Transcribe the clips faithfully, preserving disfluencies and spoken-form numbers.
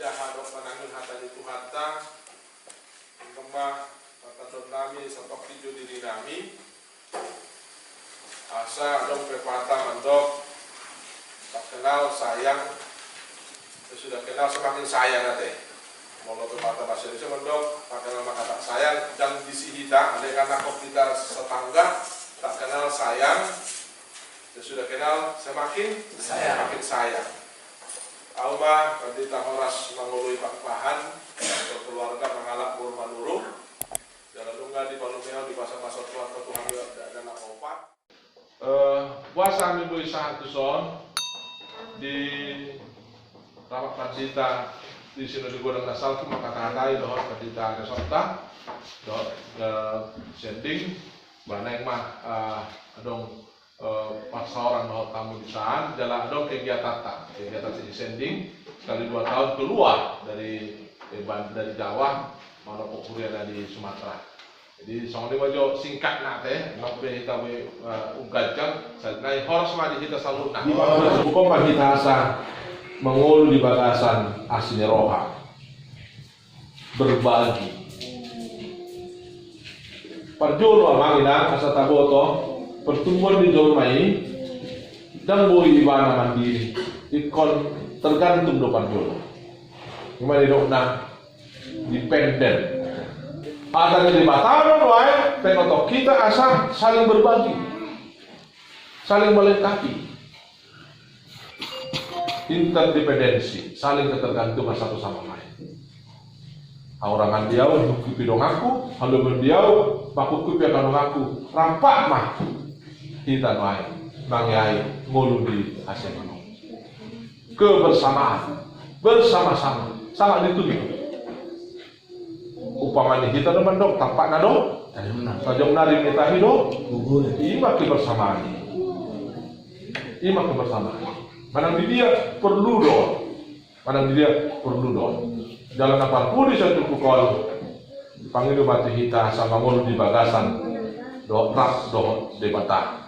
Jaha dok manangi hata ni Tuhanta. Anggo ma, patandon nami satongkin jo diri nami. Asa adong pepatah mandok, tak kenal sayang, sesudah kenal semakin sayang ate. Molo pepatah bahasa Indonesia mandok, tak kenal maka tak sayang, dan di si hita, andai kan kok kita setangga, tak kenal sayang, sesudah kenal semakin sayang. Semakin sayang. Au ma, Pandita, horas mangoloi Pakpahan, keluarga mangalap mur manurung. Jala nunga dipalume au, dipasapasa Tuhan, Tuhan, Tuhan, Tuhan, Tuhan, Tuhan. Eh, boasa hami boi sahat tuson di rapat pandita di Sinode Godang na salpu mangkatahatai dohot pandita resort ta dohot, eh, sending, ba naeng ma, eh, adong, eh, parsaoran dohot tamu di san, jala adong kegiatan ta, kegiatan sending sekali dua tahun keluar dari, eh, ban-, dari Jawa, manopot huria na di Sumatera. Jadi songon i ma jo singkatna ate, nang pe hita boi, eh, umganjang, saonari horas ma di hita saluhutna. Di bagasan, bukan ma hita asa mangolu di bagasan asi ni roha. Berbagi. Parjolo amang inang asa taboto, pertumbuhan ni jolma i, ndang boi ibana mandiri, ingkon tergantung do parjolo. I ma nidokna dependen. Hata ni Debata do nuaeng, pinotok hita asa saling berbagi, saling melengkapi. Interdependensi, saling ketergantungan satu sama lain. Hahurangan di au, hungkupi donganku, haluaon di au, manghungkupi angka donganku, rampak ma hita nuaeng, mangeahi ngolu di asi ni roha. Kebersamaan, bersama-sama, sangat dituntut. Umpama ni hita do mandok, tampakna do, tajomna, tajomna rim ni tahi do, i ma kebersamaan i. I ma kebersamaan i. Manang di dia perlu do. Manang di dia perlu do. Jala na parpudi sahat tu hukol, pangido ma tu hita asa mangolu di bagasan dohot rap dohot Debata.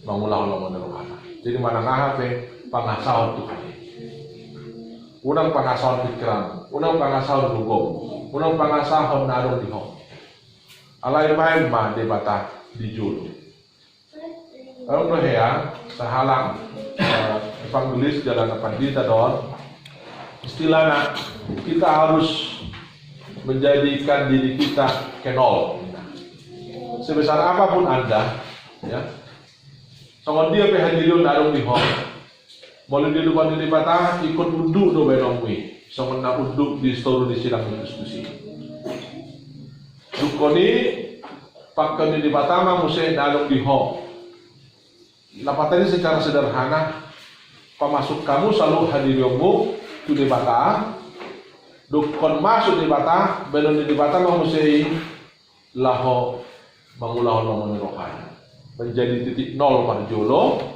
Mangulahon lomo ni rohana. Jadi manang aha pe pangasahon Tuhan i. Unang pangasahon pikiran, unang pangasahon logam, unang pangasahon na adong di ho. Alai baen ma Debata di jolo. Adong do hea sahalak, eh, evangelis jala na pandita dohot istilahna, kita harus menjadikan diri kita ke nol. Sebesar apapun Anda, ya, songon dia pe hadirion na adong di ho, molo diadopan ni Debata, ingkon unduk do baenonmu i, songon na unduk di toru ni sidang ni Kristus i. Dungkon i, pangkeon ni Debata ma muse na adong di ho. Lapatan i secara sederhana, pamasuk hamu saluhut hadirionmu tu Debata. Dungkon masuk Debata, baenon ni Debata ma muse i, laho mangulahon lomo ni rohana. Menjadi titik nol parjolo.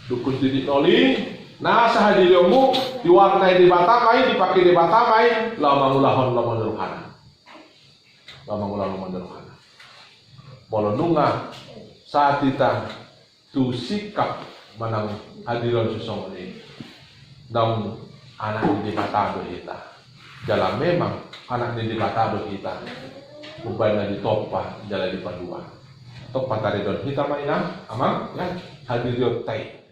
Dungkon titik nol i, nasa hadirionmu, diwarnai Debata ma i, dipake Debata ma i, laho mangulahon lomo ni rohana. Laho mangulahon lomo ni rohana. Molo nunga sahat hita tu sikap manang hadirion sisongon i, naung anak ni Debata do hita. Jala memang anak ni Debata do hita. Umbahen na ditompa jala dipalua. Tong pataridahon hita ma inang, amang, ya, hadirionta i.